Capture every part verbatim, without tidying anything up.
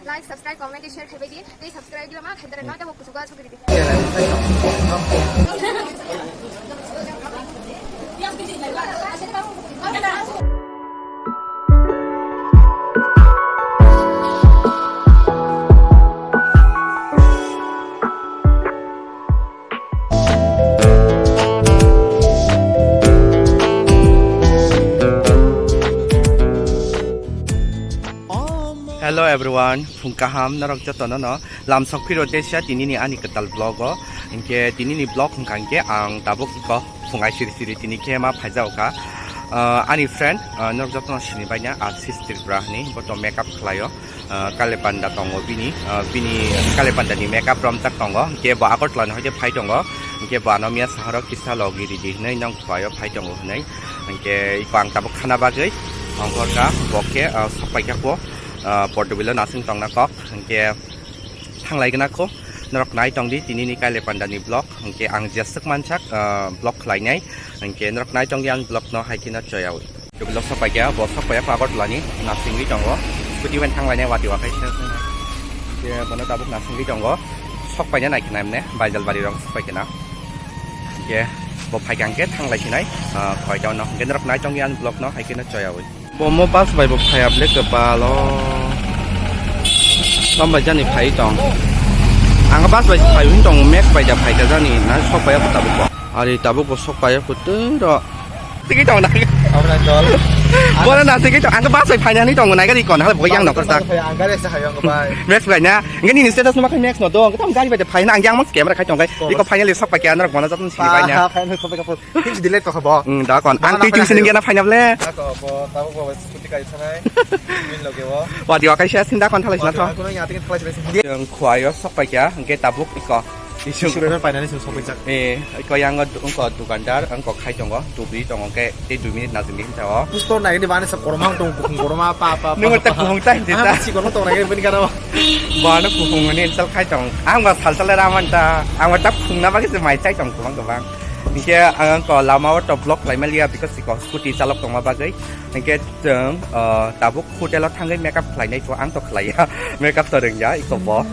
Like, subscribe, comment, share khaibai di. Tei subscribe di ma khaidara no tabo kuchugo chukri di. Hello everyone, phung kaham norok jotono no lam sok phiro tesia tinini ani kwtal vlog o. Hinkhe tinini vlog hwnkha hinkhe ang tabuk iko phung ai siri siri tini khe ma phaijao kha. Ah, ani friend, ah, norok jotono sini baina Ashish Tripura hwnwi, bo to makeup khlaio. Ah, Kale Panda tongo bini, ah, bini Kale Panda ni makeup romjak tongo, hinkhe bo Agartala ni hoite phai tongo, hinkhe bo ano miya saharo kisa logi ridi hinwi nong khuaio phai tongo hinwi, hinkhe iko ang tabuk khana bagwi ongkhorkha, bo khe, ah, sok paikha kho, ah, Portobello nasing tongna kok, hinkhe thanglai gana kho, norok nai tongdi tinini Kale Panda ni vlog, hinkhe ang jeswk mansak, ah, vlog khlainai, hinkhe norok nai tongdi ang vlog no hai kheno choyawi. Tubilo sok paikha, bo sok paikha Agartala ni nasingwi tongo. Scooty bai thanglainai wati wakai se. Ke bono tabuk nasingwi tongo. Sok paina nai khna emne Baijalbari rok sok paikha na. Ke bo phaikha hwnkhe thanglai sinai, ah, khoi tongno. Hwnkhe norok nai tongya ani vlog no hai kheno choyawi. Bo mo bus bai bo phaya ble kwpalo. Tamo bai jani phai tong. Ang bus bai phai wng tong, Max bai da phai ka jani na sok paikha tabuk bo. Ari tabuk bo sok paikha kwtwiro. Sigwi tong na. Abra dol. Bono na sigwi tong. Ang bus bai phainani tong nai gari kon hal bo yang nokor tak. Ang gari sa hayong bai. Max bai na. Nge ni status no makai Max no dong. Tam gari bai phaina ang yang camera khai tong kai. Iko finally sok paikha norok bono jatun sini bai na. Phaina sok paikha. Hinsi delete to khabo. Hmm, da kon. Ang twi twi sining gana phaina ble. Ako bo tabo bo scooty kai sanai. Min loge wo. Wa diwa kai sia sinda kon thalai sina to. Ako no yating thalai sina. Yang khuayo sok paikha. Hwnkhe tabuk iko. Isu. Isu bebak painani song sokphaijak. Eh, ko yang wngko dukandar, wngko khai tongo, dubri tongo, hwnkhe tei dui minute najwngdi hinsa o. Pusto nai ni bani sa korma tong, kuphung korma, pa, pa, pa. Nung ta kuphung ta hinsa ta. Sikon tong nai bini garo. Bano kuphung ni insal khai tong. Ang ba sal sal ra man ta. Ang ba ta phung na bagwi se mai chai tong kubang kubang. Hwnkhe ang ko lama o to vlog lai maliya because ko scooty chalok tongma bagwi. Hwnkhe chwng, ah, tabuk hotel o thangwi makeup khlainai pho, ang to khlaiya. Makeup to rwngya, iko bo.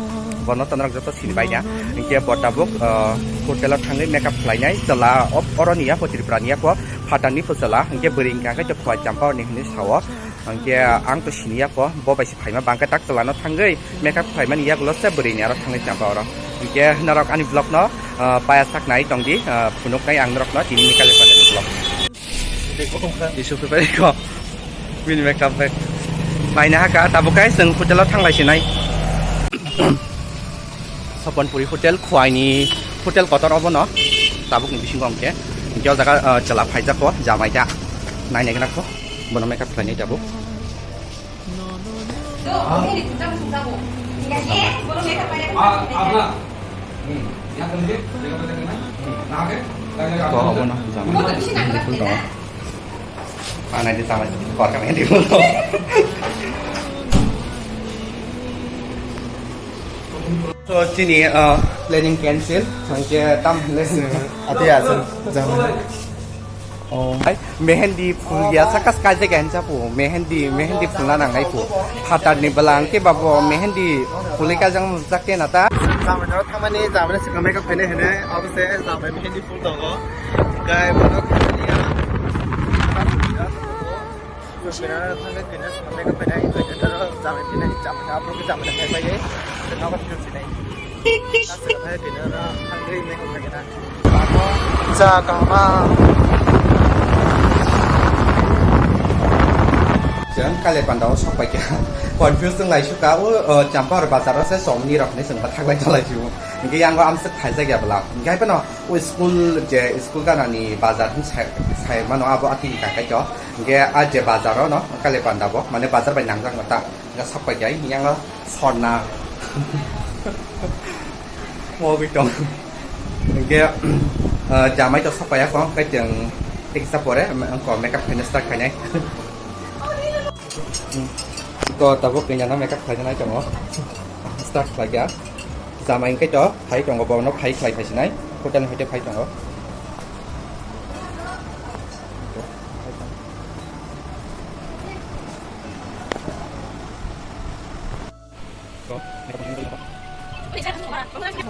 Bono to norok joto sini baina. Hwnkhe bo tabuk, ah, hotel o thangwi makeup khlainai. Chwla o-, oroni ya pho, Tripura ni ya pho, phatar ni pho chwla. Hwnkhe bwrwi wngkha khe to Khowai Champa ni hinwi sao. Hwnkhe ang to sini ya pho, bo bai se phaima bangkhe tak chwla no thangwi makeup khlaimani yagulo se bwrwi ni aro thangwi champa oro. Hwnkhe norok ani vlog no, ah, paya sak nai tongdi, ah, phunuk nai ang norok no tini ni Kale Panda ni vlog. Isu phaibai ko. Bini makeup bai. Paina haka, tabuk kai chwng hotel o thanglai sinai. Soponpuri hotel, Khowai ni hotel kotor obo no. Tabuk ni bisingo hwnkhe. Hwnkhe o jaga, ah, chwla phaijak ko, jamai ta. Nai nai gana ko. Bono makeup khlainai tabuk. Ko obo no jamai. Beautiful tongo. Anai de jamai. Kor kami beautiful tongo. So, chini, uh, planning cancel. Hwnkhe tam hwnle. Ati asal jamai. Oh. Hai, mehendi phul ya, sakas kaje gan chapu. Mehendi, mehendi phulna nangnai pu. Phatar ni bwla hwnkhe babo mehendi phulwi kajang jak khe nata. Jamai no thamani, jamai no sikon makeup khainai hwnwi, abo se jamai mehendi phul tongo. Gai bono khainai ya. Bera thangwi khaina, makeup khaina, khaina, jamai khaina, jamai, abo khe jamai khai pai. Nogo sinai. Aswk khai khaina, thangwi makeup khaina. Cha kahama. Chwng Kale Panda o sok pai kha. Confuse wng lai sukha, o, o, Champahor bazar o se chomni rok hinwi chwng bwthak lai thalai sio. Hwnkhe yang o amswk khaijak ya bwla. Hwnkhe hai phano o school je school gana ni bazar hin sai, sai mano abo atwi ni kangkai to. Hwnkhe a je bazar o no Kale Panda bo, mane bazar bai nangjak no ta. Hwnkhe sok pai kha yang o sorna. Mogwi tong. Hwnkhe, ah, jamai to sok paiya kho, hwnkhe chwng tiksa pore, wngkho makeup khaina start khainai. Ko tabuk kanya na makeup khaina nai tongo. Start khlai kha. Jamai hwnkhe to phai tongo, bono phai khlai phai sinai. Hotel ni hoite phai tongo.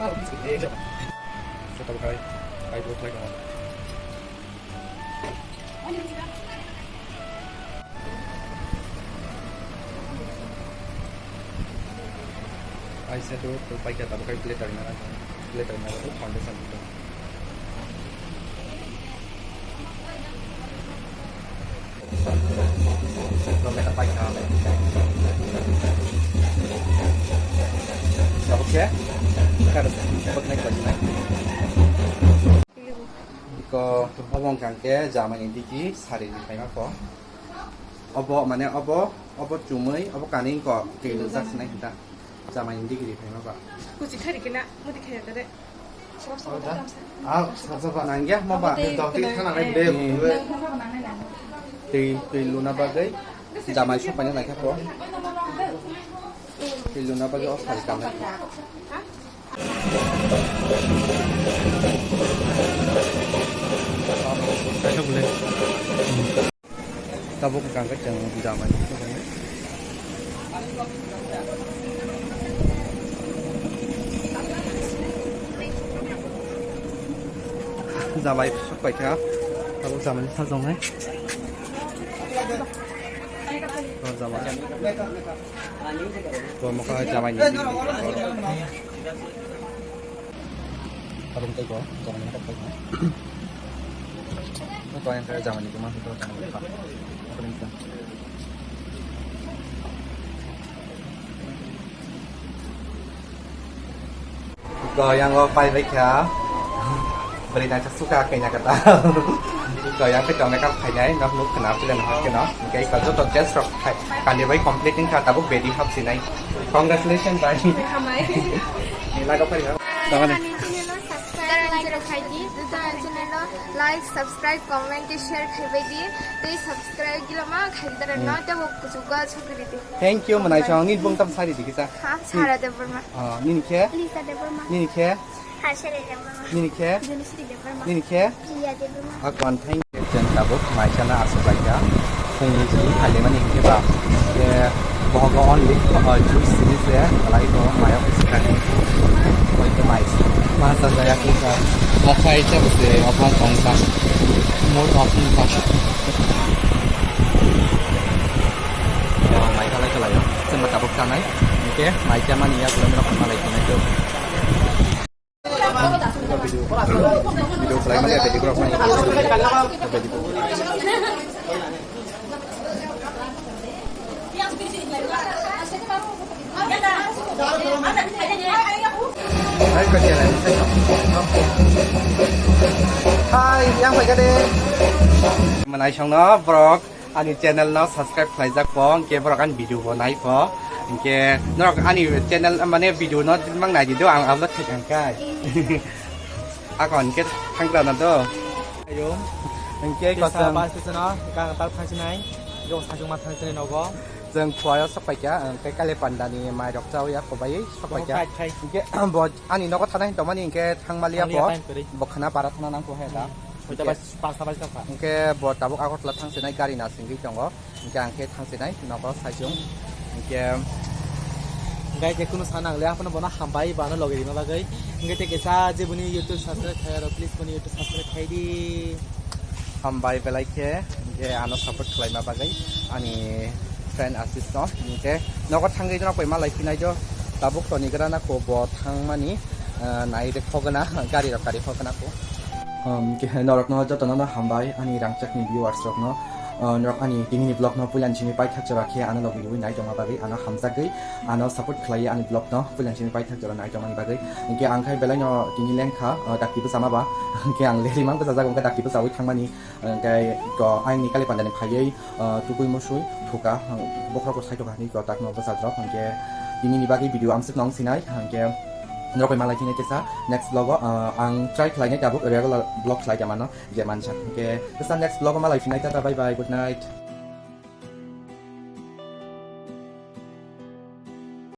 Joto bai, bai bo khlai tongo. Ai se tu, tu pai khe tabuk kai plater na, plater na tu foundation tu. Tabuk khe, kada se, tabuk nai kajinai. Ko, obo wngkha khe jamani digi sari ni phaima ko. Obo, mane obo, obo chumui, obo kanwi ko, twi rijak sinai hinta. Jamani digi ri phaima ko. Kuchi khari kena, mudi khaya kare. Sabab sabab tamsa. Ah, sabab sabab. Nangya, mo ba. Tei dok tei thana bai bre. Tei, tei luna bagwi jamai sok paina naikha ko. Tei luna bagwi o sari kanai. Tabuk wngkha khe chwng jamani. Jamai sok paikha, tabuk jamani sajaknai. O jamai. Bo mokha jamai ni. Abang tei ko, jamai ni tak ko. Ko yang kaya jamai ni ko mah ko jamai ni. Abang ni ko. Ko yang ko pai bai kha. Beri nang suka kanya kata. Ko yang ke tong ka phainai, nok nuk kena pilihan hot kena. Oke, ko joto test rok khai. Kali bai complete wngkha, tabuk bedi hap sinai. Congratulations, bhai. Hambai. Ni laga pari ha. Ani channel o subscribe, like, khai di. Ani channel o like, subscribe, comment, share khai bai di. Tei subscribe gila ma khai dara no, tei bo kuchugo chukri di. Thank you, manai chong. Ni bung tam sari di kisa. Ha, Sara Debbarma. Ah, nini khe? Lisa Debbarma. Nini khe? Hasere Debbarma. Nini khe? Junisri Debbarma. Nini khe? Priya Debbarma. Akon thank you. Jen tabuk mai chana aswk lai kha. Phungni jili khaile mani hinkhe ba. Ke bohogo only, uh, juice sini se, alai bo mayo khe sikha. Oi ke mai. Ma sa jaya khe sa. Mokhai cha se, obong kong sa. Mur obong sa. Yo, mai khalai khalai yo. Chwng tabuk chanai. Hinkhe mai cha mani ya, belai rok malai khanai khe. Video khlai mani, video rok mani. Hai, yang paikade. Manai songno borok. Ani channel no subscribe khlaijak bo, hwnkhe borok ani video bo nai pho. Hwnkhe norok ani channel, mane, video no mang nai di do, ang upload khai kha kai. Ako hwnkhe thangkla na do. Ayo. Hwnkhe kisa kosong. Pas kisa no, ka tal thang sinai. Yo sajung ma thang sinai nogo. Jeng phuayo sok paikha, hwnkhe kale panda ni mai rok chao ya kobai sok paikha. Khai, khai. Hwnkhe bo ani nogo thana hin tongmani hwnkhe thangmaliya. Thangmaliya bo. Time kwrwi. Bo khana para thana nang kho he da. Hmm. Hwnkhe. Hwnkhe bo tabuk Agartala thang sinai gari na singwi tongo. Hwnkhe ang khe thang sinai nogo saichung. Hwnkhe. Hwnkhe khe kunu sana ang le aphano bono hambai bano logi rima bagwi. Hwnkhe tei kisa je boni YouTube subscribe khai aro, please boni YouTube subscribe khai di. Hambai belai khe, hwnkhe ano support khlaima bagwi ani friend Ashish no. Hwnkhe nogo thangwi no koi malai phinai jo tabuk toni gra na kho bo thangmani, ah, nai de khogna gari rok kari khogna kho. Um, ke-, norokno jotono no hambai, ani rangchakni viewers rokno. Uh, norok ani tinini vlog no puilani simi paithak jora khe ano logi rwi nai tongma bagwi ano hamjagwi, ano support khlaiwi ani vlog no puilani simi paithak jora nai tongmani bagwi. Hwnkhe ang khai belai no tini lengkha, uh, dakti bwchama ba. Hwnkhe ang lerima bwchajak, hwnkhe dakti bwchawi thangmani. Hwnkhe ko ayangni kali pandani phaiwi, uh, tukui musui thuka, uh, bokhorok sai thuka hinwi ko takno bwchajrok. Hwnkhe tinini bagwi video amsuk nong sinai. Hwnkhe norok bai malai thini kisa next vlog o, uh, ang try khlainai tabuk regular vlog khlai tongmano je mansa. Hwnkhe kisa next vlog o malai phinai, tata, bye bye, good night.